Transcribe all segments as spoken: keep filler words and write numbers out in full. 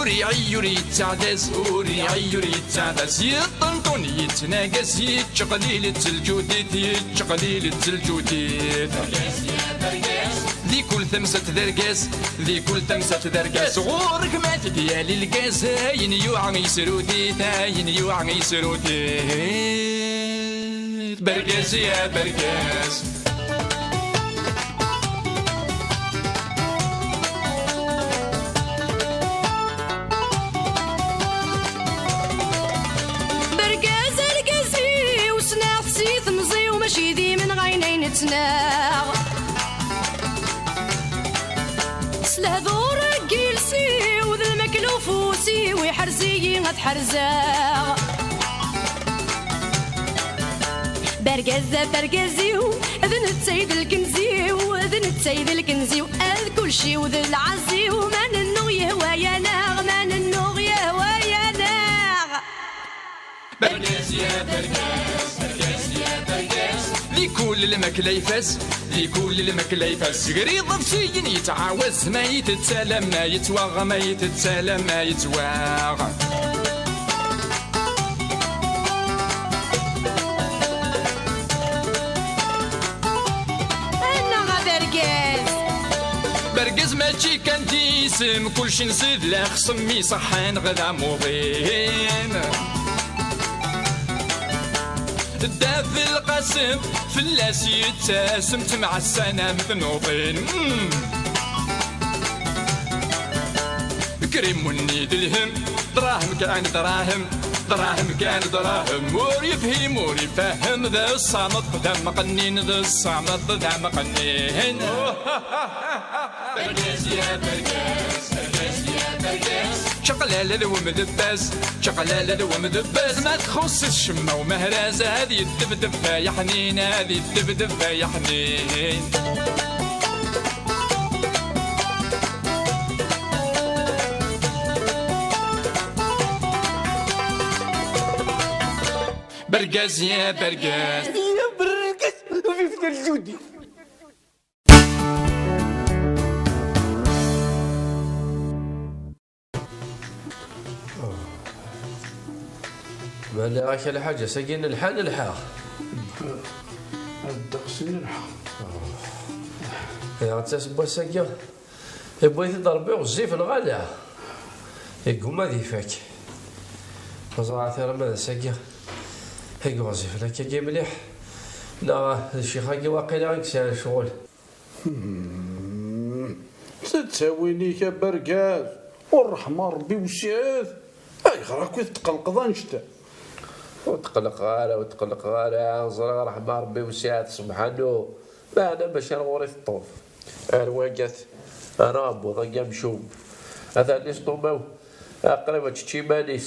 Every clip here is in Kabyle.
Iɛeyyu ur yettaɛdaz, ur iɛeyyu ur yettaɛdaz, yeṭṭenṭun yettnagas, yettqelil-itt lǧudit, yettqelil-itt lǧudit. Di kul tamsalt d argaz, di kul tamsalt d argaz, ɣur-k ma t-id-yali lgaz, ayen yuɛa yesrut-it, ayen yuɛa yesrut-it. Bergaz ya bergaz. Bergaz argaz-iw, ssneɣ-t si temẓi-w, mačči d imenɣayen ay nettnaɣ. S lehdur n yiles-iw d lmakla ufus-iw, iḥrez-iyi ad t-ḥerzeɣ. Bergaz, bergaz-iw, d netta i d lkenz-iw, d netta i d lkenz-iw, ad kulci-w d lɛaz-iw, ma nennuɣ yehwa-yaneɣ, ma nennuɣ yehwa-yaneɣ. Bergaz ya bergaz, bergaz ya bergaz. Di kul lmakla ifaz, di kul lmakla ifaz. Gar iḍebsiyen yettɛawaz, ma yettett alamma yettwaɣ, ma yettett alamma yettwaɣ. Annaɣ a bergaz. Bergaz mačči kan d isem, kulci nsid la xsem iṣeḥḥan ɣ d amuḍin. Dda Belqasem fell-as yettasem, temɛassanam tnuḍin. Mm. Krimunni d lhem, dṛahem kan dṛahem, dṛahem kan dṛahem. Ur yefhim, ur ifehhem, d ṣṣameṭ d amqennin, d ṣṣameṭ d amqennin. Bergaz ya bergaz, bergaz ya bergaz. Čaqlala d wemdebbaz, čaqlala d wemdebbaz. Ma txuṣṣ-it ccemma umehraz, ad yeddebdeb ay aḥnin, ad yeddebdeb ay aḥnin. Bergaz ya bergaz. Ya bergaz, vive le Judi. Bala-ak a lḥaǧ, ass-agi nelḥa, nelḥa. Ddeqs i nelḥa. Yaɣ-tt ass n wass-agi. Yewwi-t-id Rebbi ɣezzif neɣ ala? Yegguma ad ifak. Ur ẓriɣ ara ma d ass-agi i ɣezzifen akkagi mliḥ, neɣ d ccix-agi waqila i yesɛan ccɣel. Hmm. Tettawin-ik a bergaz, ur ṛṛeḥma Ṛebbi wessiɛet. Ayɣer akk i tetqelqeḍ annect-a? Ur tqelqeɣ ara, ur tqelqeɣ ara, ẓriɣ ṛṛeḥma Ṛebbi wessiɛet, subḥanu. Meɛna mačči ar ɣur-i teṭṭef. Ar wagat, ar aɛebbuḍ-agi amcum. Atan listumaw, qrib ad tečč iman-is.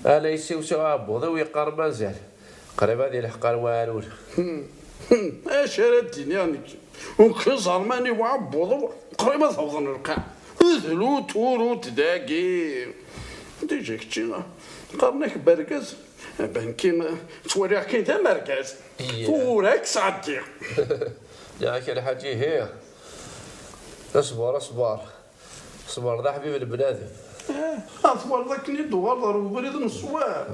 Ala yessiwsiw aɛebbuḍ-iw yeqqar mazal. Qrib ad ilḥeq ar waɛrur. Hmm. Hmm. Acu ara d-iniɣ nekk? Ukk iẓerman-iw aɛebbuḍ-iw qrib ad awḍen lqaɛ. D lutut dagi. Déjà kečči, qqaren-ak bergaz. Banki, ttwaliɣ-k-in d amergaz. Iya. Ur ak-sɛeddiɣ. Nniɣ-ak a lḥaǧ ihi. Ṣber, ṣber. Ṣber d aḥbib n bnadem. Eh, ad twaliḍ akken i d-tuɣaleḍ ɣer ubrid n ṣṣwab.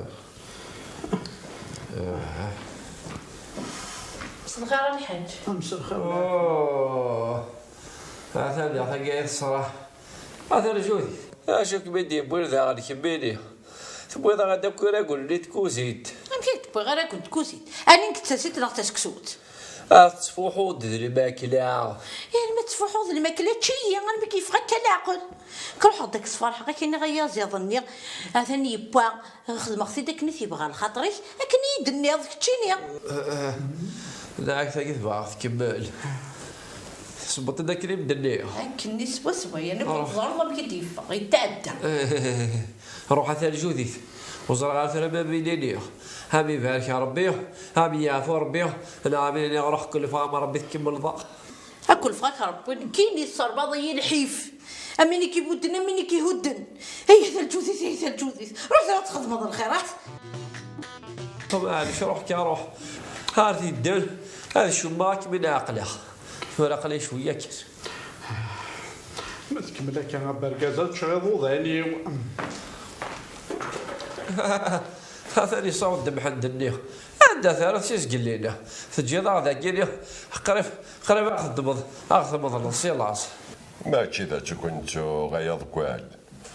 S lxir a lḥaǧ. Mselxir. Oh. Atan diɣ tagi i teṣra. Atan Judit. Acu kem-id-yewwin daɣen kemmini? Tewwiḍ-aɣ-d akk iragul-nni n tkuzint. Amek i k-d-wwiɣ iragul n tkuzint? Ɛni nekk d tasint neɣ d taseksut? Ad tettfuḥuḍ d lmakla. Armi tettfuḥuḍ d lmakla, čči-yi, armi k-yeffeɣ akka leɛqel. K-ruḥeɣ-d ad k-sferḥeɣ, ad k-iniɣ ay aziḍ-nni, atan yewwa, xedmeɣ-t-id akken i t-yebɣa lxaṭer-ik, akken i yi-d-tenniḍ keččini. Eh, eh, dɛak tagi tebɣa tkemmel. Tesbeṭ-d akken i m-d-nniɣ. Akken i swaswa, yerna kul teẓriḍ amek i d-yeffeɣ, yetɛedda. Eh, ruḥ a Tal Judit. Ur ẓriɣ ara tura ma mi niniɣ. Am ibarek Rebbi, am yeɛfu Rebbi, neɣ am iniɣ ruḥ kul fɣam Rebbi tkemmleḍ. Akk lefrak Rebbi, nekkini tserbaḍ-iyi lḥif. Am win i k-ibudden, am win i k-ihudden. Ay a Tal Judit, ay a Tal Judit. Ruḥ tura txedmeḍ lxirat. Ṭum, ɛelmec, ruḥ kan, ruḥ. Ar tidden, ad cummeɣ akken mi ɛeqleɣ. Tura aql-i cwiya kan. Ma d Kemmel akka a bergaz, ad ččeɣ iḍudan-iw. Atan yessaweḍ-d Mḥend-nni. Anda-t ara t-izgel-ina? Teǧǧiḍ-aɣ dagi-ni, qrib, qrib ad ɣ-teddmeḍ, ad ɣ-temḍleḍ si laẓ. Mačči d acu ken-ttuɣ, ay aḍeggal.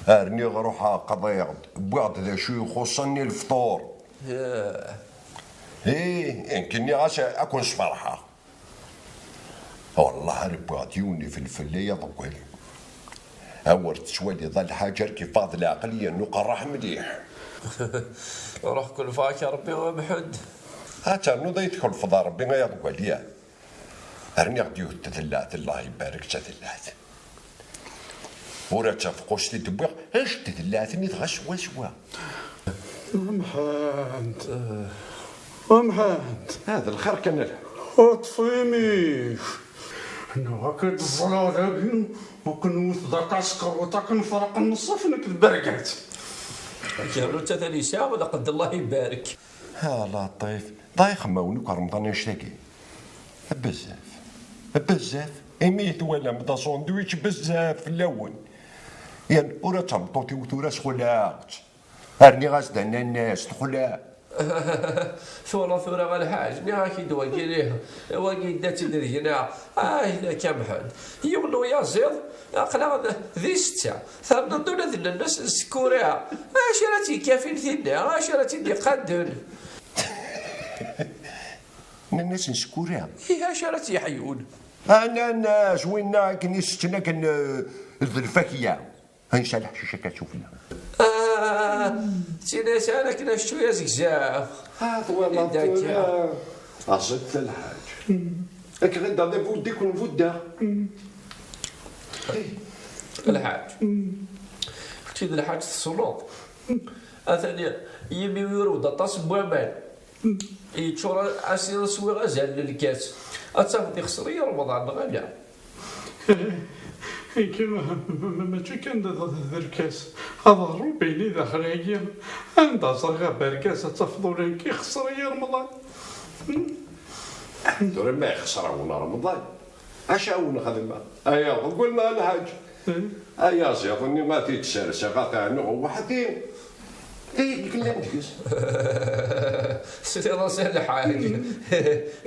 Rniɣ ruḥeɣ qḍiɣ-d, wwiɣ-d d acu ixuṣṣen i lefṭur. Ih. Ih, nekk nniɣ-as ad ken-sferḥeɣ. Wellah ar wwiɣ-d yiwen n ifelfel, ay aḍeggal. Awer tettwaliḍ a lḥaǧ, ar k-iffeɣ d leɛqel, yernu qerreḥ mliḥ. Ruḥ kulfeɣ-ak a Rebbi a Mḥend. Ad ternuḍ ay tkelfeḍ a Rebbi, ay aḍeggal, ya. Rniɣ-d yiwet n tdellaɛt, Allah ibarek, d tadellaɛt. Ur ad tafeqqust i d-wwiɣ, anect tdellaɛt-nni dɣa swaswa. Mḥend. Mḥend. Ah, d lxir kan a lḥaǧ. Ṭṭef imi-k. Neɣ ad k-id-ẓẓleɣ dagi, ad k-nwet d akasker, ad k-nefreq nnṣef nekk d bergaz. Akerru d tata yesɛa, lqedd Allah ibarek. Ha, Laṭif, d ay xemmawen akk Remḍan annect-agi. Bezzaf. Bezzaf. Imi i twalam d asandwich bezzaf fell-awen. Yan, ula d tameṭṭut-iw tura sxulɛeɣ-tt. Rniɣ-as-d anannas, texleɛ. Twalaḍ tura a lḥaǧ, nniɣ-ak-id wagi, wagi yedda-tt-id deg-neɣ. Ah, yak a Mḥend. Yiwen n uyaziḍ, aql-aɣ d, di setta. Terniḍ-d ula d nannas n Sekkura. Acu ara tt-ikafin tinna? Acu ara tt-id-iqadden? Nannas n Sekkura. Ih, acu ara tt-yeḥyun? Ananas, winna akken i setten akken, eh, d lfakya. Ansa leḥcic akka sufella. Ah, d tin yesɛan akken acettu azegzaw. Ah, twalaḍ tura. Aẓet a lḥaǧ. Akken ɣidda d abuddi kun budda. Lḥaǧ. Kečči d lḥaǧ tessneḍ. Atan yimi yurew-d aṭas n waman. Yeččur, as-, swiɣ azal n lkas. Ad tafeḍ ixṣer-iyi Remḍan, neɣ ala? Nekk ma-, ma-, mačči kan d, d, d lkas. Aḍerrub-ini daxel-agi, anda ẓriɣ aberkas, ad tafeḍ ula nekk ixṣer-iyi Remḍan. Tura ma ixṣer-awen Remḍan, acu awen-xedmeɣ? Aya, qbel ma a lḥaǧ. Ay aẓiḍ-nni ma t-id-serseɣ, ad t-ɛnuɣ weḥd-i. Ay, yellan deg-s. Tesliḍ-as a lḥaǧ.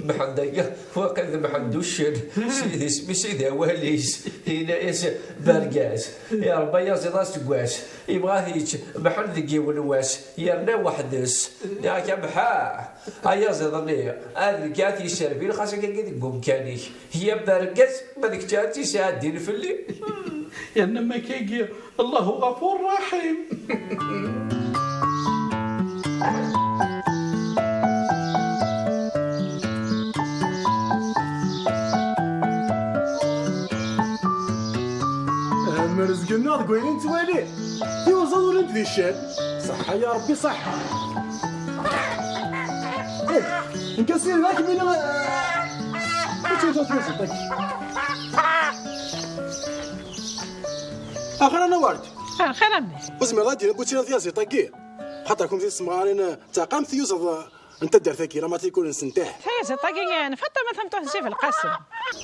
Mḥend-agi, waqil d Mḥend uccen. Sidi isem-is, sidi awal-is. Yenna-yas, bergaz, iṛebba ayaziḍ aseggas. Yebɣa ad t-yečč Mḥend deg yiwen wass, yerna weḥd-s. Nniɣ-ak a Mḥa, ayaziḍ-nni, ad nekk ad t-yesserbil, xas akka deg umkan-ik. Ya bergaz, ma d kečč ara tt-yesɛeddin fell-i? Yerna ma kagi, Allahu ɣafur raḥim. Am rrezg-nneɣ deg wayen i nettwali. Tiwẓaḍ ur lint di ccan. Ṣaḥḥa ya Ṛebbi, ṣaḥḥa. Eh, nekk ass-a d akemmini, eh, mačči d tyaziḍt-agi. Axir a Naward. Axir a mmi. Ur tezmireḍ ad d-tiniḍ bu tira tyaziḍt-agi? Xaṭer kunemti tessemɣarin, eh, d taqamt tiyuzaḍ, eh, n taddart-agi, la matricule-nsent, eh. Tayaziḍt-agi n Faṭma tameṭṭut n Si Belqasem.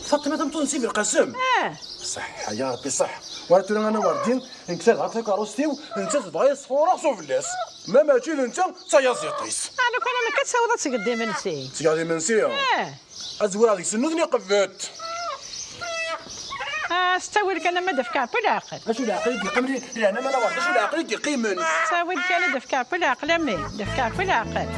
Faṭma tameṭṭut n Si Belqasem? Eh. Ṣaḥḥa, ya Ṛebbi, ṣaḥḥa. Wara tura a Naward, nekk tadɣa takeṛṛust-iw, netta tebɣa yesfureɣ s ufella-s. Ma mačči d netta, d tayaziḍt-is. Ah, lukan amek ad tsaweḍ ad tgeḍ imensi? Tgeḍ imensi? Eh. Ad zwireɣ deg-sen nutni qbet. Ah, s ttawil kan, ama d-fkeɣ kul leɛqel. Acu leɛqel i d-yeqqimen? Lehna ma Naward, acu leɛqel i d-yeqqimen? S ttawil kan, ad d-fkeɣ kul leɛqel a mmi, d-fkeɣ kul leɛqel.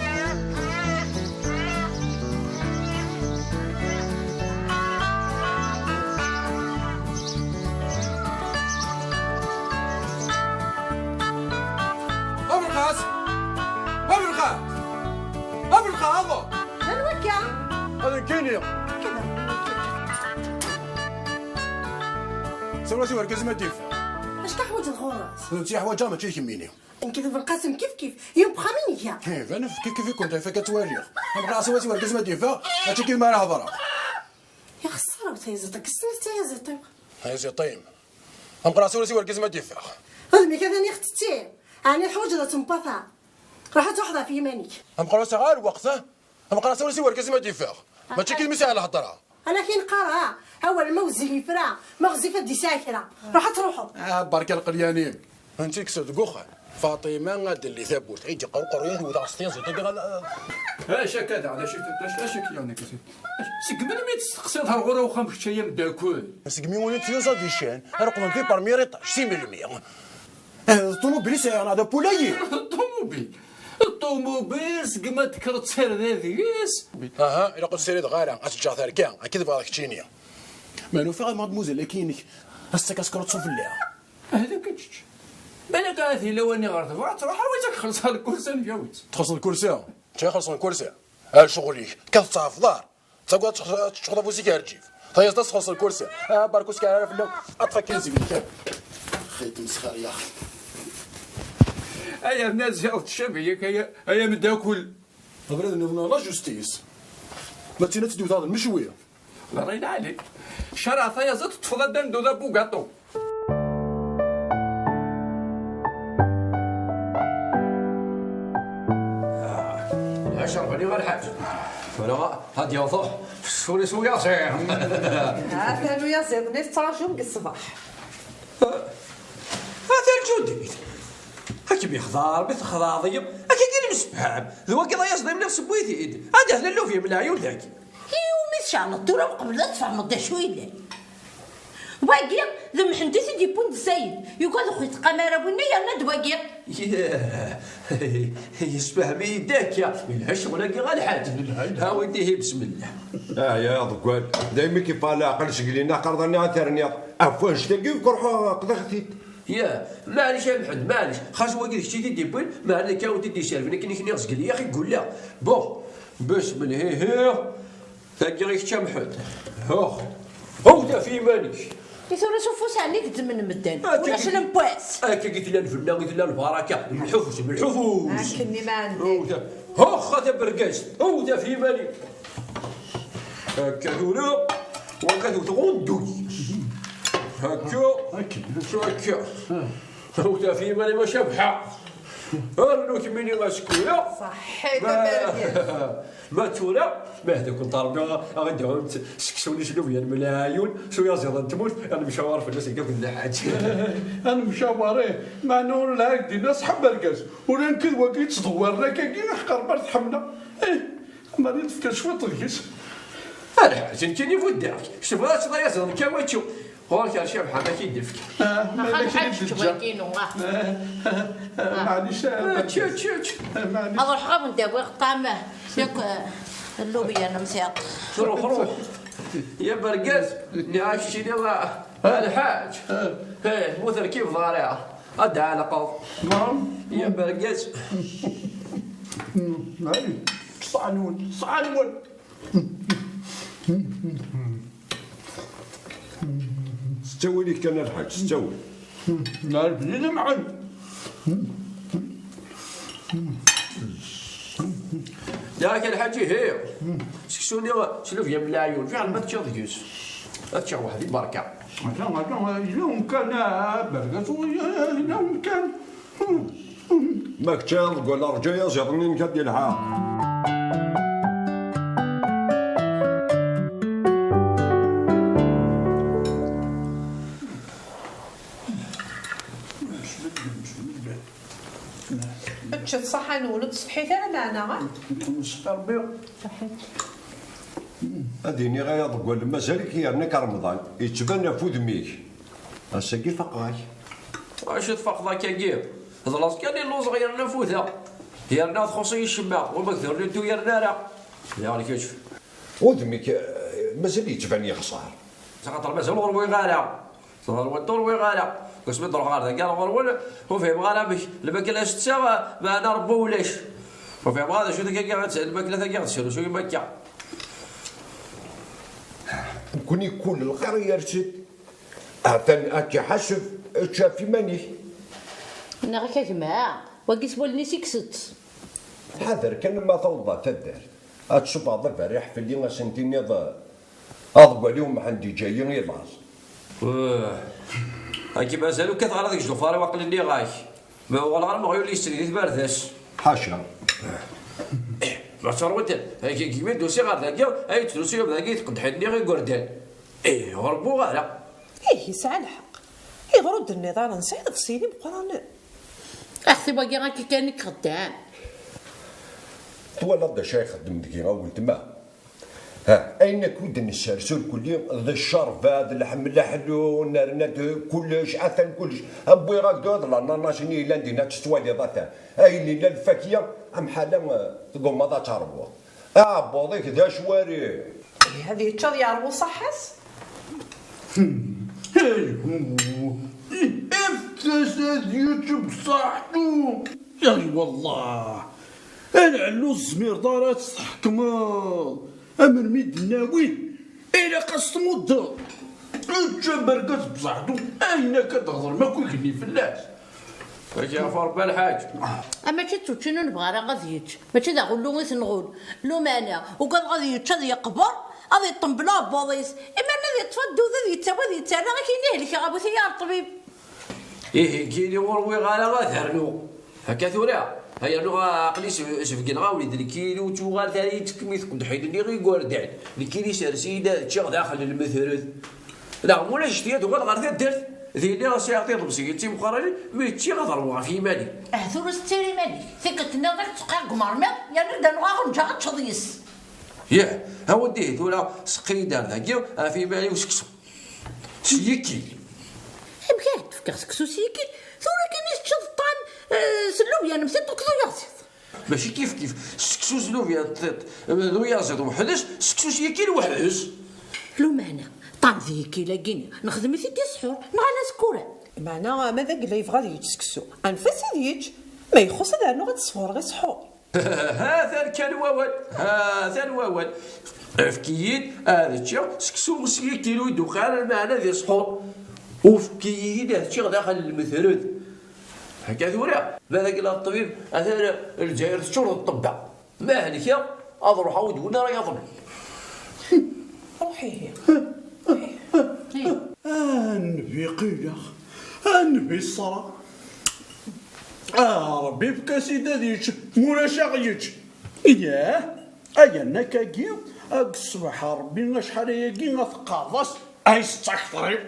Abelqas! Abelqas! Abelqas! Anwa akka? Ad nekkini. Sawal-as i wergaz ma d-yeffeɣ. Acu teḥwaǧeḍ ɣur-s? D netta i ḥwaǧeɣ, mačči d kemmini. Nekk d Belqasem kif kif, yiwen n uxxam i nga. Iban, kif kif i kent, ayf akka ttwaliɣ. Abelqas, sawal-as i wergaz ma d-yeffeɣ, mačči kif mi ara hedreɣ. Ixeṣṣer a tayaziḍt, kkes-as tayaziḍt-iw. Tayaziḍt-im. Ameqqran, sawal-as i wergaz ma d-yeffeɣ. Udem-ik atan ixetteti. Ɛni teḥwaǧeḍ ad tembateḍ? Ruḥ ad truḥeḍ ɣef yiman-ik. Ameqqran, ur sɛiɣ ara lweqt, ha? Ameqqran, sawal-as i wergaz ma d-yeffeɣ. Mačči kan mi sɛiɣ lhedra. Ala akken qqareɣ, ha. Awal ma wezzil yefra, ma ɣezzif ad d-yesɛi kra. Ruḥ ad truḥeḍ. Ah, berka lqelyanin. Anti kkseɣ deg uxxam? Faṭima ad d-telli tawwurt. Ay d-iqqar uqerruy-iw, wteɣ s tyaziḍt-agi ɣer... Acu akka daɣen, acu akka, acu akka, acu akka, acu akka? Seg melmi i testeqsiḍ ar ɣur-i uxxam kečč ay ameddakel? Segmi ur nettluẓa di ccan, ara qqlen fi permier iṭaj, si melmi? Eh, d ṭumubil i sɛiɣ neɣ d apulayi? Ṭumubil. Ṭumubil, segmi ad tekkreḍ tirda deg-s. Aha, ilaq ur ssirideɣ ara, ad tt-ǧǧeɣ terka, akka i tebɣiḍ keččini. Ma nufiɣ ad mademoiselle-agi-inek, ad s-ttak askruṭ s ufella. Ahda kečč. Balak ahat yella wani ɣer tebɣa ad truḥ, awi-tt ad k-xellṣeɣ lkursa n jawit. Txellṣeḍ lkursa? Anta ixellṣen lkursa? Ar ccɣel-ik, kkat ttɛefḍar. Tettagad ad teččeḍ afus-ik ar lǧif. Tayeḍ ad txellṣeḍ lkursa. Ah, berka ur skiɛi ara fell-aw. Aṭṭef akin seg-k. Xi tmesxer ya xi. Ay arnaz, ziɣ teccabi yak ay, ay ameddakel. Abrid nniḍen la justice. Ma d tin ad tt-id-wteɣ d lmecwi. Berrin ɛli. Caraɛ tayaẓiḍt teṭṭfeḍ addal n udabu gaṭu. Ah, lɛac rebḥen i lḥaǧ. Wala ad d-yaweḍ f ssuri s uyaziḍ. Atan uyaziḍ-nni tettraǧum deg ṣṣbeḥ. Atan Ǧudit. Ad kem-yexḍa Ṛebbi, texḍaḍ-iyi. Akka i nemsefham. D wagi d ayaẓ-nni mliɣ sewwi-t-id. Anda tella llubya n leɛyun dagi? Iwumi tceɛleḍ tura uqbel ad tfehmeḍ d acu yellan? Wagi d Mḥend i t-id-yewwin d Sayed. Yugad ur ɣ-itqam ara winna yerna-d wagi. Yah, yessefhem-iyi-d akka. Yelha ccɣel-agi a lḥaǧ. Awi-d ihi, besmella. Ah, ya aḍeggal, daymi k-iffeɣ leɛqel seg lina aqerḍan-nni ad terniḍ. Ɣef wannect-agi ur k-ruḥeɣ aqdiɣ-t-id. Yah, maɛlic a Mḥend, maɛlic. Xas wagi d kečč i t-id-yewwin, meɛna akka ur t-id-yesserfin akken i k-nniɣ zgelli, ax i yeggulla. Bon, besmellhihi. Tagi i kečč a Mḥend. Hux. Hux, taf iman-ik. I tura s ufus ɛni gezzmen medden? Akka ulac i lempas. Akka i tella lbenna, i tella lbaraka. Lḥufus, lḥufus. Akken i ma ɛندك. Hux, a tabergazt. Hux, taf iman-ik. Akka tura, waka tewteɣ unduy. Akka. Akka. Akka. Hux, taf iman-im a Cabḥa. Rnu kemmini asekku-ya. Ṣaḥḥit a Bergaz. Ma tura, ma hda-kent Ṛebbi, a ɣ-d-ɛunt seksu-nni s lubyan n leɛyun, s uyaziḍ n tmurt, ad nemcawar fell-as deg akk d lḥaǧ. Ad nemcawar, ih, meɛna ur lɛid din, a ṣṣeḥ a Bergaz, ula nekk d wagi yettḍewwiren akkagi, aḥeqq Ṛebbi ar tḥemmleɣ. Ih, Mari tefka cwiṭ deg-s. A lḥaǧ, nekkini buddeɣ-k, kečč tebɣiḍ ad teččeḍ ayaziḍ, nekk a wačču. Ɣur-k ar Cabḥa ma k-id-tefk. Ah, ma Axxam lḥaǧ kečč d wagi-inu, ah. Ah, ah, ah, maɛlic, ah, ečč, ečč, ečč. Ah, maɛlic. Ad ruḥeɣ ad wen-d-awiɣ ṭṭɛam, yak, eh, llubyan n msiḍ. Ruḥ, ruḥ. Ya bergaz, nniɣ-ak keččini, ah, a lḥaǧ. Eh, ur terkibeḍ ara. Ad d-ɛelqeḍ. Naam. Ya bergaz. Mm, ay, ṣṣeḥ-nwen, ṣṣeḥ-nwen. S ttawil-ik kan a lḥaǧ, s ttawil. Nɛerf di lemɛen. Yak a lḥaǧ, ihi. Seksu-nni s lubyan n leɛyun, fiɛel ma teččiḍ deg-s. Ad ččeɣ weḥd-i, berka. Ata, ata, yella umkan, a bergaz, yella umkan. Ma kečč a aḍeggal, rǧu ayaziḍ-nni-inek ad d-yelḥa. Ččet ṣṣaḥa-nwen, ur tsetḥit ara meɛna, ha? Ad iniɣ ay aḍeggal, mazal-ik yerna-k Remḍan, yettban ɣef wudem-ik. Ass-agi faqeɣ-ak. Acu tfaqeḍ akkagi? D laẓ kan i lluẓeɣ yerna fudeɣ. Yerna txuṣ-iyi ccemma, wama k-d-ur nettu yerna ara. Diɣen kečč. Udem-ik, eh, mazal yettban yexṣer. Axaṭer mazal ur ṛwiɣ ara. Ẓer wa ur ṛwiɣ ara. Deg wasmi d-ruḥeɣ ɣer dagi ar ɣur-wen, ur fhimeɣ ara amek. Lmakla s-ttaɣ, meɛna Ṛebbi ulac. Ur fhimeɣ ara d acu-t akkagi, lmakla-tagi ɣ-d-srusuy makka. Nekkni kul lxir yers-d. Atan ad k-iḥaseb, ečč ɣef iman-ik. Nniɣ-ak a gma, wagi s wallen-is i kkset. Ḥader kan ma tawḍeḍ ɣer taddart, ad tṣubbeḍ aberriḥ fell-i, ad sen-tiniḍ, aḍeggal-iw Mḥend iǧǧa-yi i laẓ. Uh, akka mazal ur kkateɣ ara deg ijufaṛ-iw, aql-i nniɣ-ak. Ma uɣaleɣ ar meɣyul yessendi tbardas. Ḥaca. Ma teṛwiḍ, agi gmi d-usiɣ ɣer dagi, ay ttlusuyeɣ dagi tqedḥin-nni igerdan. Ih, ur wwiɣ ara. Ih, yesɛa lḥeqq. Ayɣer ur d-tenniḍ ara nesɛa iḍebsiyen imeqqranen? Axti wagi akka kan i ixeddem. Twalaḍ d acu ay ixeddem deg-i a weltma? Ha, ayen akk i d-nessers irkelli d ccerba, d leḥm, leḥlu, nerna-d kullec, atan kullec. Wwiɣ-ak-d la nanac-nni yellan dinna, ad tettwaliḍ atan. Ayen yellan lfakya, amḥala, eh, tgummaḍ ad terwuḍ. Aɛebbuḍ-ik d acwari. Ad yečč ad yerwu ṣaḥḥa-s? Efk-as ad yečč bṣaḥtu. Ay wallah, a lɛellu ur tezmireḍ ara ad tt-tḥekmeḍ. Amer mi d-nawi, ilaq ad s-tmuddeḍ. Ečč abergaz bṣaḥtu, ayen akka d-ɣeḍren akk igenni fell-as. Ad k-yeɛfu Rebbi a lḥaǧ. A mačči d tuččin ur nebɣi ara ad yečč. Mačči d aɣullu i t-nɣul. Lumana, ugadeɣ ad yečč, ad yeqber, ad iṭṭembel aɛebbuḍ-is. Imiren ad yeṭṭef addud, ad yettawi, ad yettarra, akken i helkeɣ, a bu tiyar ṭṭbib. Ihi, nekkini ur wwiɣ ara ad rnuɣ. Akka tura, ay rnuɣ aql-i s-, sbegneɣ-awen-id nekkini ur tuɣal ara yettekkem i tqedḥin-nni igerdan. Nekkini sers-iyi-d ad ččiɣ daxel n lmetred. Neɣ mulac ccetya tuɣal ɣer taddart, dinna sɛiɣ tiḍebsiyin d timeqqranin, mi ččiɣ ad ṛwuɣ ɣef yiman-iw. Ahat ur as-ttir iman-ik. Tikkelt-nniḍen ad k-ttseqqiɣ deg umermiḍ, yerna ad d-rnuɣ aɣenǧa ad teččeḍ yes. Yah, awi-d ihi tura seqqi-yi-d ar dagi ɣef yiman-iw seksu. S yikil. Amek ara d-fkeɣ seksu s yikil? Tura kan i teččiḍ ṭṭan, eh, s llubya n mtiṭ akked uyaziḍ. Mačči kif kif, seksu s llubya n tiṭ d uyaziḍ weḥd-s, seksu s yikil weḥd-s. Lumana, ṭṭan d yikil-agi-nni, nexdem-it-id i ssḥur, neɣ ala asekkuran. Meɛna ma d agella yebɣa ad yečč seksu, anef-as ad yečč, ma ixuṣ ad rnuɣ ad t-sfureɣ i ssḥur. Hatan kan wawal, hatan wawal. Efk-iyi-d ad ččiɣ seksu s yikil ur d-uqiɣ ara lmeɛna di ssḥur. Efk-iyi-d ad ččiɣ daxel n lmetred. Akka tura, ma d agella ṭṭbib, atan Lezzayer teččur d ṭṭebba. Ma helkeɣ, ad ruḥeɣ ur d-win ara yaḍen. Ruḥ ihi. Ruḥ ihi. A nnbi qileɣ, a nnbi ṣṣra. A Ṛebbi, efk-as-id ad yečč, ma ulac ad ɣ-yečč. Yah, ay annak-agi, a yesbeḥ Ṛebbi acḥal ayagi a teqqareḍ-as, ay s-ttakter-iw.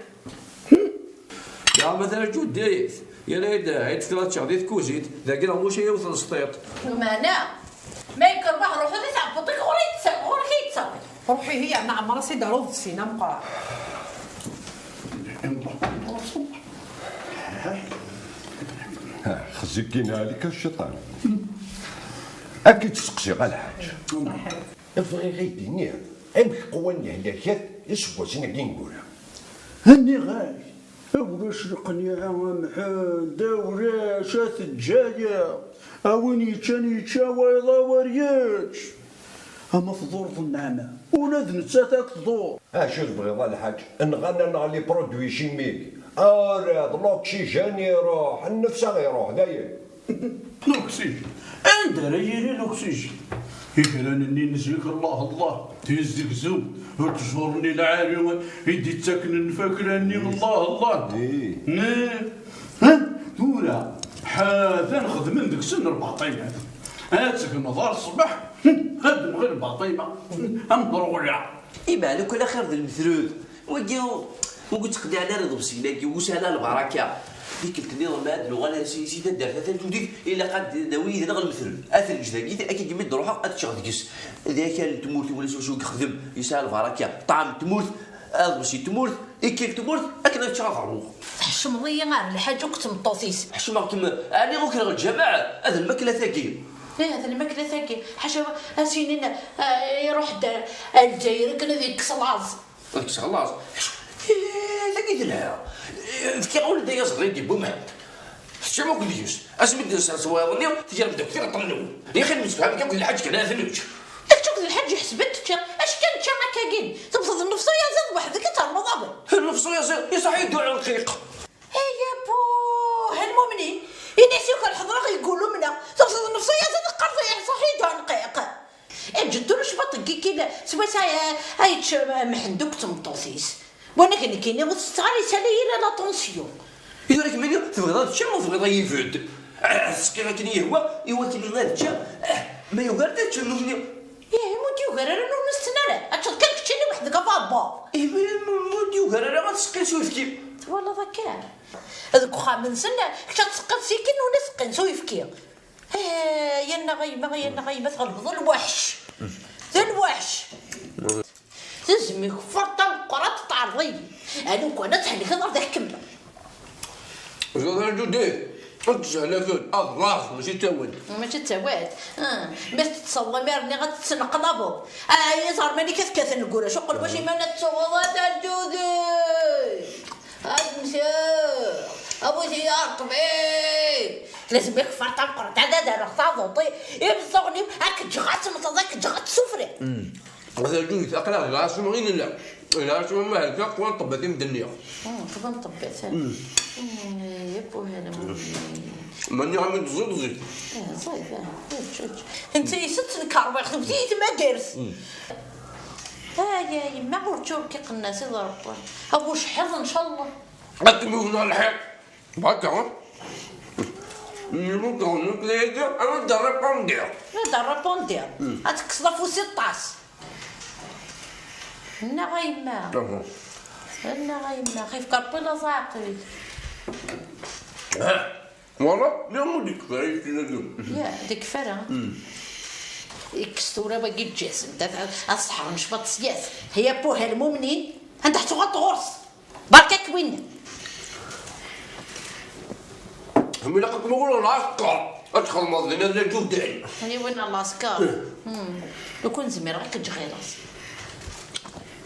Daɣ ma trǧu ddayet, yerra-yi-d ay d-tefkiḍ ad ččeɣ di tkuzint, dagi neɣ muc ay awten s tiṭ. Meɛna, ma yekker baḥ ruḥ di tɛebbuḍt-ik ɣur-i yettawi, ɣur-k i yettawi. Ruḥ ihi yerna ɛemmer-as-id ar uḍebsi-n ameqqran. Ha, xzikin ɛalik a cciṭan. Ad k-id-steqsiɣ a lḥaǧ. Bɣiɣ ad yi-d-tiniḍ amek qwan lehlakat iseggasen-agi ineggura. Nniɣ-ak, a ulac leqniɛa a Mḥend, a ulac, a teǧǧa-yaɣ. A win yeččan yečča, wayeḍ a wer yečč. Ama tḍurreḍ nneɛma, ula d nettat ad tḍur. Acu tebɣiḍ a lḥaǧ? Nɣan-aneɣ les produits chimiques. Ara d l'oxygène iruḥ, nnefs a ɣ-iruḥ, dayen. L'oxygène? Anda ara yili l'oxygène? Itran-nni n zik, Allah, Allah, tizzegzewt, ttjur-nni lɛali i d-ittaken nnfakra-nni, Allah, Allah. Ih. Ne? Ha? Tura, ḥatan xedmen deg-sen lbaṭimat. Ad tegneḍ ar ṣṣbeḥ, ad d-temɣi lbaṭima, am ṭruɣla. Imeɛna akk laxir d lmetred. Wagi, ur yettqeddiɛ ara iḍebsiyen-agi, ur sɛan ara lbaraka. Tikkelt nniḍen ma ad nuɣal ar si, si taddart-a tajudit, ilaq ad d-nawi yid-neɣ lmetred. Ad t-neǧǧ dagi, akka gmi d-ruḥeɣ ad ččeɣ deg-s. D akal n tmurt, ulac wacu i yexdem, yesɛa lbaraka. Ṭṭɛam n tmurt, aḍebsi n tmurt, ikkil n tmurt, akken ad ččeɣ ad ṛwuɣ. Tḥeccmeḍ-iyi ar lḥaǧ akked tmeṭṭut-is. Ḥeccmeɣ-kem, ɛni ukreɣ lǧameɛ, ad lmakla tagi. Ih, d lmakla tagi. Ḥaca, a s-inin, ah, iruḥ-d ar, ar Lezzayer akken ad yekkes laẓ. Ad kkseɣ laẓ. Eh, dagi telha. Eh, fkiɣ-awen-d ayaziḍ i d-yewwi Mḥend. Teččam akk deg-s. Asmi d-nsers wayeḍ-nni, tegrem-d akk tiɣeṭṭen-nwen. Yaxi nemsefham akk d lḥaǧ kan ara t-nečč. Kečč akk d lḥaǧ iḥesben teččiḍ. Acu kan teččiḍ akkagi? Tewteḍ nnefs uyaziḍ weḥd-k ad ternuḍ awal. Nnefs uyaziḍ, iṣaḥ-iyi-d uɛenqiq. Ay abuh, a lmumnin, ini-as yuker ḥeḍreɣ yeggul umneɣ. Tewteḍ nnefs uyaziḍ teqqareḍ iṣaḥ-iyi-d uɛenqiq. Eǧǧ-d tura cwiṭ n yikil, s wass ay, ay yečč Mḥend akked tmeṭṭut-is. Wanag nekkini ur tetteɣ ara isali-yi la la tension. I tura kemmini tebɣiḍ ad ččeɣ neɣ tebɣiḍ ad yibedd? Ah, teskiḍ akken i yehwa, i wakken ad ččeɣ, ah, ma yugar-d ad ččeɣ nutni. Gar ara ur nessen ara, ad teččeḍ kan keččini weḥd-k a baba. Imi ur d-yugar ara ad teqqin s uyefki. Twalaḍ akka? Deg uxxam-nsen, kečč ad teqqiḍ sikin ur neseqqin s uyefki. Eh, yannaɣ a yemma, yannaɣ a yemma, tɣelbeḍ lweḥc. D lweḥc. Tezmi kfert tameqqrant teɛreḍ-iyi. Alukan ad thelkeḍ ar d ak-kemmleɣ. Ẓriɣ Ǧudet, ad tzehlafeḍ, ad laẓ, mačči d tawant. Mačči d tawant. Ah, ma teṭṭseḍ imir-nni ad tettneqlabeḍ. Ah, iẓer mani ka tekkaten deg urac, uqel wac iman ad tuɣeḍ a Dda Ǧudet. Ad mseɣ. Awi-t-iyi ar ṭṭbib. Lazem ikfert tameqqrant, ad ad rreɣ taḍuṭi. Imeẓẓuɣen-iw, ad k-ǧǧeɣ ad temmteḍ, ad k-ǧǧeɣ ad tessufriḍ. Ata Ǧudet, aql-aɣ deg lɛaṣima i nella. Lɛaṣima ma helkeɣ, qwan ṭṭebbat i medden-nni. Mm, qwan ṭṭebbat, eh. Mm, ya buhal, mm. Ma nniɣ-am-d ẓid, ẓid. Eh, ẓid, eh, ečč, ečč. Netta isett, nekk ṛwiɣ, tewwet-iyi tmagart. Mm. Ay, ay, yemma, ur ččur k-iqennas iḍ Ṛebbi. A bu ceḥḥiḍ, ncallah. Ad kem-iwten ɣer lḥiḍ. Barka, ha? Nekk d répondeur. Ad d-répondeur. Mm. Ad tekkseḍ afus i ṭṭas. Nnaɣ a yemma. Aha. Nnaɣ a yemma. Xif kerṭi la zaɛqil. Ha. Wala, la mu dik fara yekfira. Ya, dik fara. Mm. Ikkes tura wagi ǧǧazem. Da, da, ad ṣeḥren cbaṭ s yas. Hiya puha lmumnin. Anda ḥtuɣaṭ ɣur-s. Barka-k winna. Am ilaq ad tmuɣleḍ lɛesker, ad txedmeḍ dinna d aǧudan. Ani winna lɛesker? Hmm. Lukan zmireɣ ad k-ǧǧeɣ i laẓ.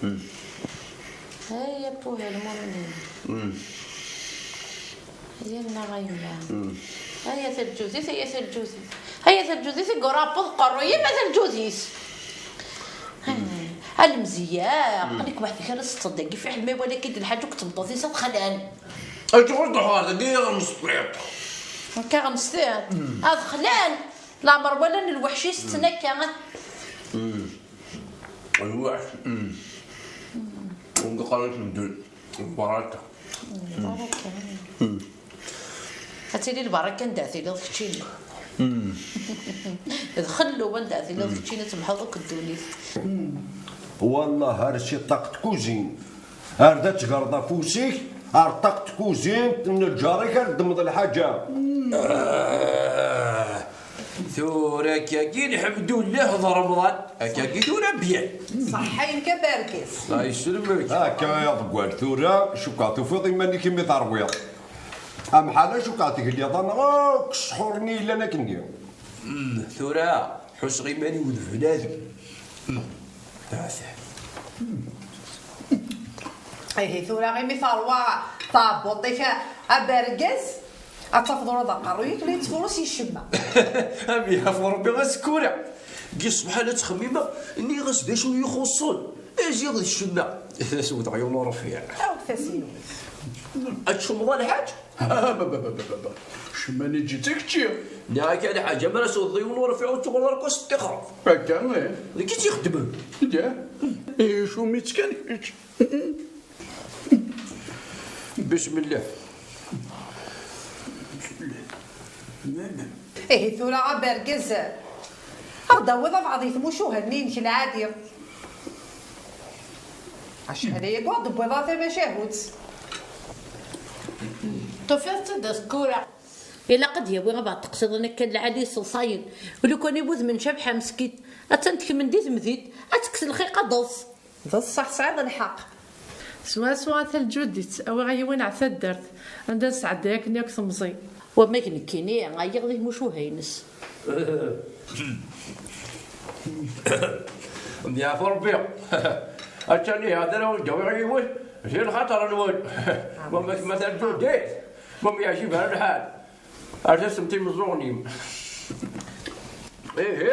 Hmm. Ay, a puha lmumnin. Hmm. Ay, annaɣ a yemma. Hmm. Ay, a talǧudit, ay, a talǧudit. Ay, a talǧudit, i yurabeḍ qerru-yim, a talǧudit. A lemzeyya, aql-ik weḥd-k ara teṭṭeḍ dagi, fiḥel ma iwala-k-id lḥaǧ akked tmeṭṭut-is ad xlan. Acuɣer tṛuḥeḍ ɣer dagi ɣer Mesṭiṭ? Akka ɣer Mesṭiṭ? Ad xlan. Leɛmer walan lweḥc-is ttnakan. Lweḥc. Wigi qqaren-as medden lbaraka. Lbaraka. Ad tili lbaraka anda tiliḍ keččini. D xellu anda tiliḍ keččini, temḥeḍ akk ddunit. Wallah, ar si ṭṭaq tkuzint. Ar d ad tegreḍ afus-ik ar ṭṭaq tkuzint n lǧar-ik ar ddmeḍ lḥaǧa. Ah, tura akkagi, lḥemdullah, d Remḍan. Akkagi tura byan. Ṣaḥḥa-inek a Bergez. Allah yesselmek. Akka ay aḍeggal, tura cukkeɣ tufiḍ iman-ik imi terwiḍ. Amḥal-a cukkeɣ tegliḍ-aneɣ akk ssḥur-nni yellan akkenni. Mm, tura ḥusseɣ iman-iw d bnadem. Mm, d aɛtab. Ihi tura imi terwa tɛebbuṭ-ik a, a Bergez, ad tafeḍ ula d aqerruy-ik la yettfurus i ccemma. Am yaf Rebbi asekkura. Deg ṣṣbeḥ la ttxemmimeɣ, nniɣ-as d acu i yi-ixuṣṣen. Aziɣ d ccemma. Tasewteɣ yiwen urfiɛ. Awet tasewt. Ad tcummeḍ a lḥaǧ? Ccemma-nni ǧǧiɣ-tt i kečči. Nniɣ-ak a lḥaǧ, amar ad tewteḍ yiwen urfiɛ ur tuɣaleḍ ara akk ad s-ṭṭixreḍ. Akka, ih. D nekk i tt-ixeddmen. Ih. Icum-itt kan kečč. Bismillah. Ihi tura a Bergez, ad d-tawiḍ abɛaḍ i tmucuha-nni-inek lɛali. Acḥal aya ur d-tewwiḍ ara tamacahut. Tufiḍ-tt-id asekkura. Ilaq ad d-yawi abɛaḍ teqsiḍin akka n lɛali iseḍsayen. Lukan i wudem n Cabḥa meskint, attan tekmen di temdint, ad tekkes lxiq ad d-taweḍ. D ṣṣeḥ, tesɛiḍ lḥeqq. Swaswa a Talǧudit, awiɣ yiwen ar taddart, anda nesɛedday akken akk temẓi. Wamag nekkini, ɛyiɣ di tmucuha-ines. Myaɛfu Rebbi. Attan ihi, ad ara wen-d-awiɣ yiwen, di lxaṭer-nwen. Wamag ma Talǧudit, ma m-yeɛjib ara lḥal. Ar tasemt imeẓẓuɣen-im. Ihi,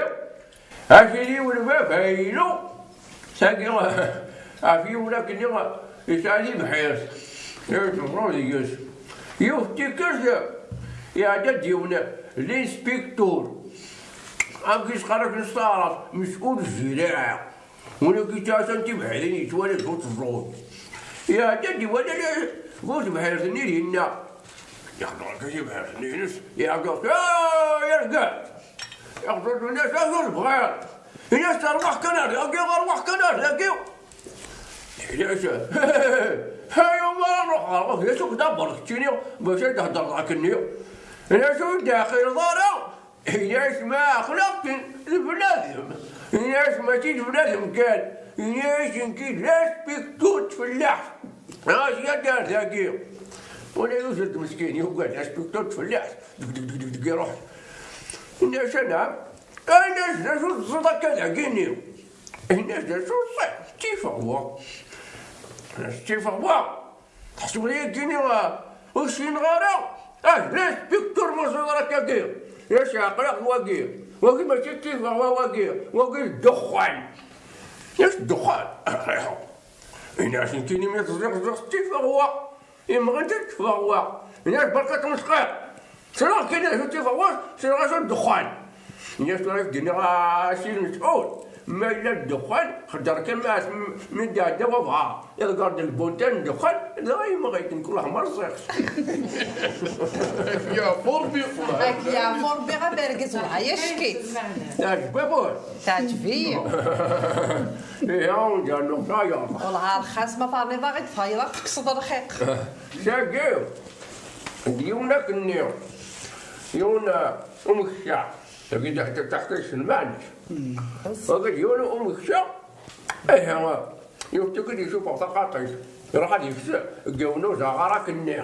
Afili-w n baba-inu, tagi, ɣef yiwen akken yesɛa tibḥirt, yettẓur deg-s. Yiwet n tikkelt, iɛedda-d yiwen linspiktur, amek i s-qqaren akken s taɛrabt, mes'ul zziraɛa. Win akk yettɛassan tibḥirin yettwali d uteẓẓur. Iɛedda-d iwala bu tebḥirt-nni dinna. Yexdeɛ akka tibḥirt-nni-ines, iɛeggeḍ, "Ay argaz!" Iqded-nni-as, "Acu tebɣiḍ?" Ini-as: "Arwaḥ kan ar dagi, arwaḥ kan ar dagi." Ini-as: "Ay, ma nruḥ ɣer ɣur-k, d acu k-d-abber keččini bac ad d-thedreḍ akkenni?" Ini-as: "Ur d-teɛqileḍ ara?" Ini-as: "Ma ɛeqleɣ-ken d bnadem." Ini-as: "Mačči d bnadem kan." Ini-as: "Nekki d aspiktur d tfellaḥt. Ɣas yad ar dagi." Wala yuzzel-d meskin, yugad aspiktur d tfellaḥt. Deg, deg, deg, deg, deg, iruḥ. Ini-as: "Anɛam." Ini-as: "D acu teẓẓiḍ akka dagini?" Ini-as: "D acu ẓẓiɣ? D tifeɣwa." "D tifeɣwa? Tḥesbeḍ-iyi-d-ini, ah, ur ssineɣ ara? Ah, d aspiktur ma ẓẓiḍ ara akkagi. Ini-as: Ɛeqleɣ wagi. Wagi mačči d tifeɣwa wagi. Wagi d ddexxan." "Yes, ddexxan." "Ini-as nekkini mi teẓriɣ ẓriɣ d tifeɣwa. Imɣi d tifeɣwa." Ini-as: "Berka ttmesxiṛ. Ssneɣ kan acu d tifeɣwa, ssneɣ acu d ddexxan." Ini-as: "Tura ak-d-iniɣ a si lmesɛud, ma yella ddexxan, xedder kan ma mi d-iɛedda wabɣar, iḍegger-d lbunta n ddexxan, dɣa yemɣi-t, nekk wellah ma rẓiɣ-t." Yeɛfu Ṛebbi. Ak yeɛfu Ṛebbi, a bergez, wellah ya ccekk-itt. Teɛǧeb-ak? Teɛǧeb-iyi. Ihi, ur d-rennuɣ ara. Wellah rxas ma terniḍ-aɣ-d, tfayḍ-aɣ, tekkseḍ lxiq. Tagi d yiwen akken-nni, yiwen, uh, umeksa. Tagi d taḥkayt, taḥkayt s lmeɛna-s. Wagi d yiwen umeksa. Ihi, yiwet tikkelt yessufeɣ taxaṭit, iruḥ ad yeks deg yiwen uzaɣar akken-nni.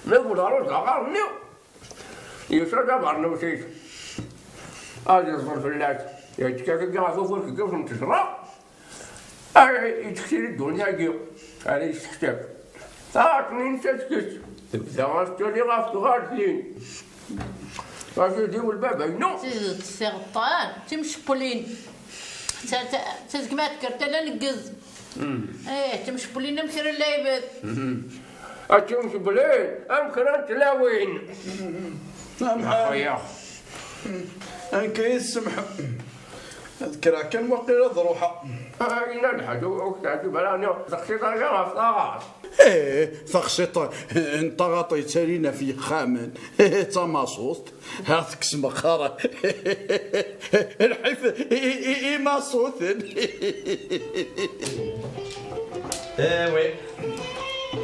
Ma yewweḍ ɣer uzaɣar-nni, yesɛa tabeṛnus-is. Ad iẓer fell-as, yettekka tagi ɣef ufurk n yiwet n tejra. Ay, yettektil i ddunit-agi, ara yesteḥsab. Taɣaṭ-nni n taskest, tebda ɣas tali ɣef tɣaṭ-nni. A sidi welbaba-inu. Tidet, tiɣeṭṭen, timcewwlin. Ta-, ta-, tazegmaɛt kker tala neggez. Mm. Eh, timcewwlin am kra n lɛibad. Mm. A timcewwlin am kra n tlawin. Am ḥa-, Axayax. Anka yessemḥ. Ad kkreɣ kan waqil ad ruḥeɣ. Ah, yella lḥaǧa ur k-teɛǧib ara, niɣ teqsiḍ ara ɣef taɣaṭ. Eh, taxsiṭ n taɣaṭ yettalin ɣef yexxamen. Eh, d tamaṣut. Ha tekkes meqqar. Lḥif i, i, i, imaṣuten. Eh, oui.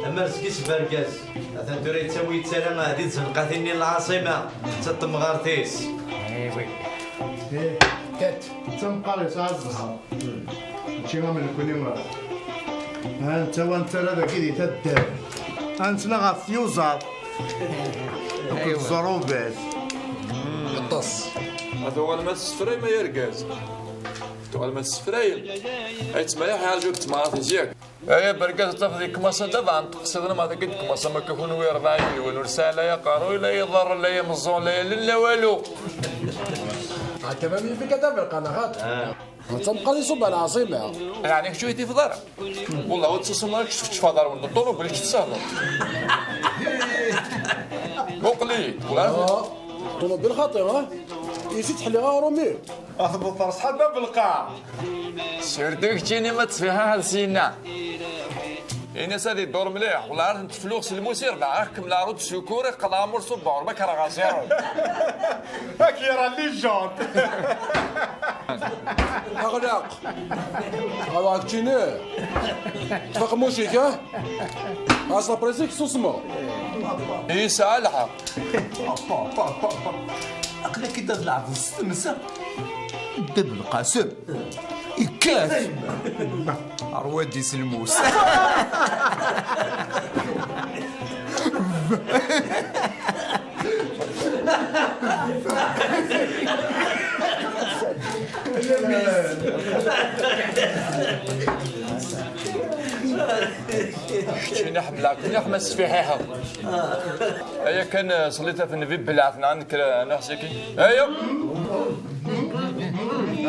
Amer seg-s bergaz. Atan tura yettawi yettara di tzenqatin-nni n lɛaṣima. D tamɣart-is. Eh, oui. Eh, kat, d tamqar yesɛa zzher. Mačči am nekni. Ha netta wa nettarra dagi di taddart. Ha nettnaɣ ɣef tyuzaḍ akked ẓẓrubat. Yeṭṭes. Ma tuɣalem ad tessefrayem ay argaz. Tuɣalem ad tessefrayem. Ay ttmayaḥ yeɛǧu d tmaɣatin yak. Ay abergaz, tafeḍ yekmasa d abeɛn teqsiḍen ma dagi d-kmasa ma kakun wi rebɛa yilwen ur sɛi la aqerruy la iḍer la imeẓẓuɣ la allen la walu. Akka ma mi fika taberqa neɣ xaṭi. Netta meqqar iṣubb ar lɛaṣima. Yeɛni kečč ur yi-tifeḍ ara? Wallah ur tsusum ara kečč teččfaḍ ar wend ṭunubil kečč tsehleḍ. Muqel-iyi-d, wallah. Ṭunubil xaṭi, ha? Isi tḥelli aɣrum-iw. Ad tbeṭṭer ṣṣḥaba belqaɛ. Surtout keččini ma ttfiḥaḥeḍ syenna. Ini-as ad iddur mliḥ, wala ara tent-fluɣ s lmus irbeɛ, ad kemmleɣ ur d-sukur, iqqel amur s ubɛur, ma kkreɣ ɣer zéro. Ad k-yerr légende. Aɣlaq. Awa keččini. Ṭṭef aqemmuc-ik, ha? Ɣas après-zik susmeɣ. Yesɛa lḥeqq. Aql-ak-id ad tleɛbeḍ s temsa. Dda Belqasem. Ikkat. Arwad-is lmus. Keččini ḥemmleɣ-k mliḥ ma tesfiḥiḥeḍ. Aya kan, eh, ṣellit ɣef nnbi, belɛet neɣ nekker, eh, neɣ siki. Aya.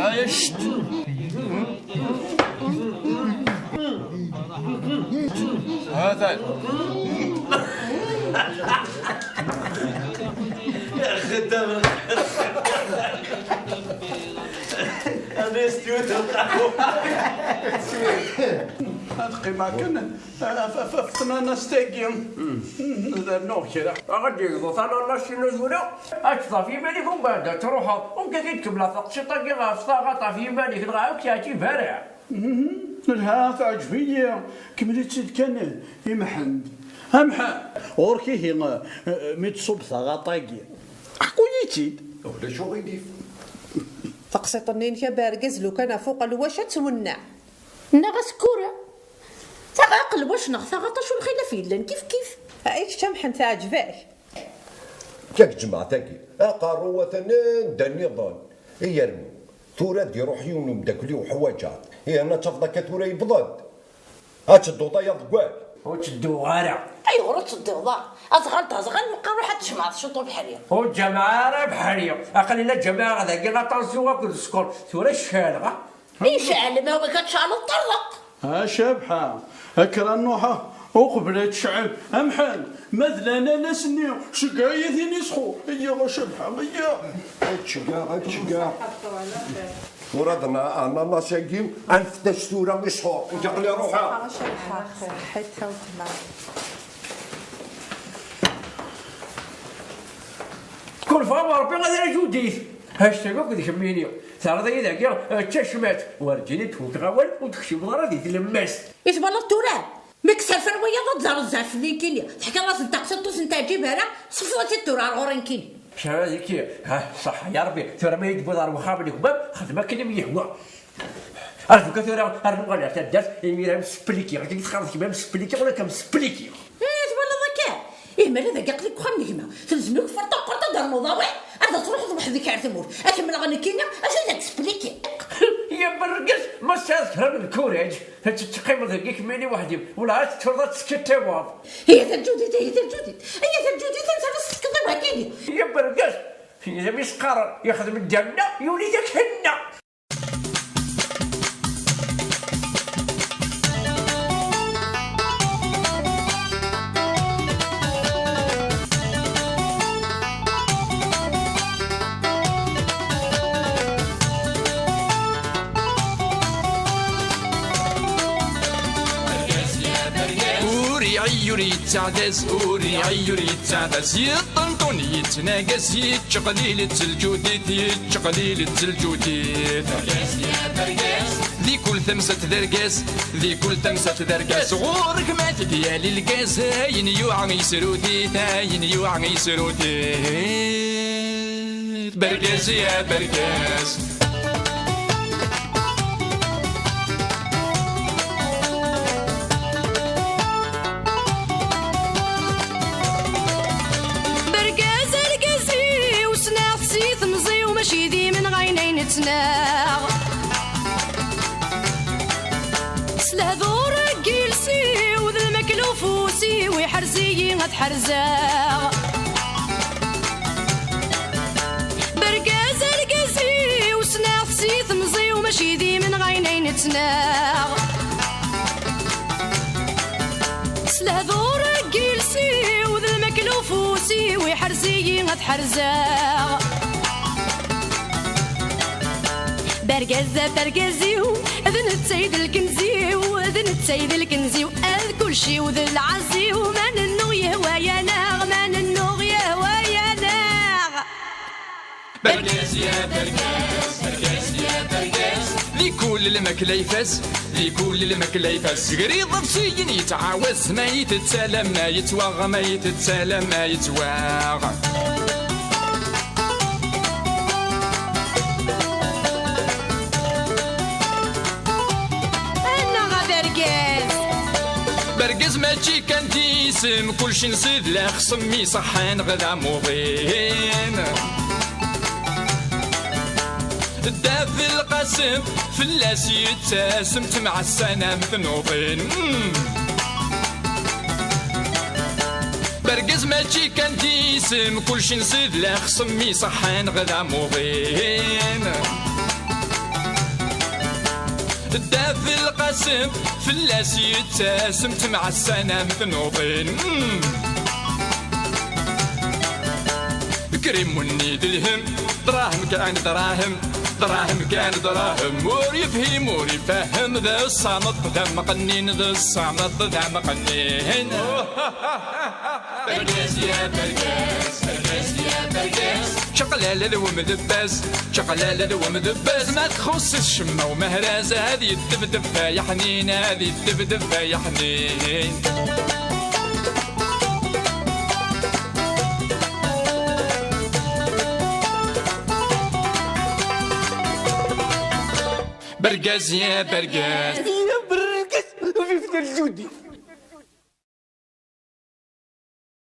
Aya, cct. Ha-t-an. Xeddam. Ad as-tewwet lqahwa. Ad qqimeɣ kan ɣef ɣef ɣef tnanast-agi. Ad rnuɣ kra. Ad d-yegḍu tananas-inu tura, ad tḍaf iman-ik umbeɛd ad truḥeḍ, anda i d-tkemmleḍ taqsiṭ-agi ɣef taɣaṭ ɣef yiman-ik, dɣa ur k-yeɛǧib ara? Lha, teɛǧeb-iyi. Kemmel-itt-id kan i Mḥend. A Mḥend, ɣur-k ihi, eh, mi d-tṣubb taɣaṭ-agi. Ḥku-yi-tt-id. Ulac uɣilif. Taqsiṭ-nni-inek a Bergaz, lukan ɣef uqelwac ad twenneɛ. Neɣ asekkura. Taɣ-, aqelwac neɣ taɣaṭ, acu lxilaf yellan, kif kif. Ay kečč a Mḥend, teɛǧeb-ak? Yak jmaɛt-agi, aqerru atan anda nniḍen. I yernu, tura ad iruḥ yiwen umeddakel-iw ḥwaǧeɣ-t. Yerna ad tafeḍ akka tura yewweḍ-d. Ad tedduḍ ay aḍeggal? Ur ttedduɣ ara. Ayɣer ur tettedduḍ ara? Aẓɣal d aẓɣal, meqqar ruḥ ad tjemɛeḍ ciṭ ubeḥri. Ur ǧǧameɣ ara abeḥri. Aql-i la ǧǧameɣ dagi aṭansu akked sskeṛ. Tura cɛaleɣ. Icɛel ma wik ad tceɛleḍ ṭerḍeq. A Cabḥa, a kra nnuḥa, uqbel ad tecɛel. A Mḥend, ma d lananas-nni, ceggeɛ-iyi tin isxur. Iyya a Cabḥa, iyya. Ad ceggeɛ, ad ceggeɛ. Tura d na-, ananas-agi, ad nfettac tura isxur. Nekk aql-i ruḥeɣ. Ṣaḥḥit a weltma. Tkurfeɣ am Ṛebbi ad rajudit. Hashtag akk d kemmini. Terriḍ-iyi dagi, eh, d tacmat. Werǧin i d-fukkeɣ awal, ur d-tekcimeḍ ara di tlemmast. I twalaḍ tura? Mi yesserfan wiyaḍ ad d-ẓren zɛef-nni nekkini. Teḥkiḍ-asen taqsiṭ ur sen-teɛǧib ara, sefḍet-tt tura ar ɣur-i nekkini. Cɛaba deg-i, ha, ṣaḥḥa, ya Ṛebbi, tura ma yi-d-tewwiḍ ar wexxam n gma-m, xdem akken i m-yehwa. Arzu kan tura, ar nuɣal ar taddart, imir am spliki, akken i txaḍ kemm am spliki, ula kam spliki. Eh, twalaḍ akka? Ih, ma la dagi aql-ik deg uxxam n gma, telzem-ik ferṭa qqert ad d-ternuḍ awal, ad truḥeḍ weḥd-k ar tmurt. Ad kemmleɣ nekkini, acu ad ak-spliki? Ya berrgez, ma tesɛiḍ kra n lkuraj, ad teqqimeḍ dagi kemmini weḥd-im, wala ad tettruḍ ad teskittiweḍ. Ihi taǧudit, ihi taǧudit, ihi taǧudit, ansa ara s-tefkeḍ i wahkini? Ya berrgez, yella mi s-qqaren, yexdem dderna, yuli-t-ak henna. Ur iɛi ur yettaɛdaz, ur iɛi ur yettaɛdaz. Yeṭṭenṭun yettnagas, yettqelil-itt lǧudit, yettqelil-itt lǧudit. Di kul tamsalt d argaz, di kul tamsalt d argaz. Ɣur-k ma t-id-yali lgaz, ayen yuɛa yesrut-it, ayen yuɛa yesrut-it. Bergaz ya bergaz. Bergaz argaz-iw, ssneɣ-t si temẓi-w, mačči d imenɣi ayen ay nettnaɣ. S lehdur n yiles-iw d lmakla ufus-iw, iḥrez-iyi ad ḥerzeɣ. Bergaz argaz-iw, ssneɣ-t si temẓi-w, mačči d imenɣi ayen ay nettnaɣ. S lehdur n yiles-iw d lmakla ufus-iw, iḥrez-iyi ad ḥerzeɣ. Bergaz a bergaz-iw, d netta i d lkenz-iw, d netta i d lkenz-iw, ad kulci-w d lɛaz-iw, ma nennuɣ yehwa-yaneɣ, ma nennuɣ yehwa-yaneɣ. Bergaz ya bergaz, bergaz ya bergaz. Di kul lmakla ifaz, di kul lmakla ifaz. Grid ḍefsiyen yettɛawaz, ma yettett alamma yettwaɣ, ma yettett alamma yettwaɣ. Annaɣ a bergaz. Bergaz mačči kan d isem, kulci nṣid la xsem iṣeḥḥan ɣ d amuḍin. Dda Belqasem fell-as yettasem, temɛassanam tnuḍin. Bergaz mačči kan d isem, kulci nṣid la xsem iṣeḥḥan ɣ d amuḍin. Dda Belqasem fell-as yettasem, temɛassanam tnuḍin. Deg Krimunni d lhem, dṛahem kan dṛahem, dṛahem kan dṛahem. Ur yefhim ur ifehhem, d ṣṣameṭ d ameqqnin, d ṣṣameṭ d ameqqnin. Bergaz ya bergaz, bergaz ya bergaz. Čaqlala d wemdebbaz, čaqlala d wemdebbaz. Ma txuṣṣ-it ccemma umehraz, ad yeddebdeb ay aḥnin, ad yeddebdeb ay aḥnin. Bergaz ya bergaz. Ya bergaz, vive le Judi.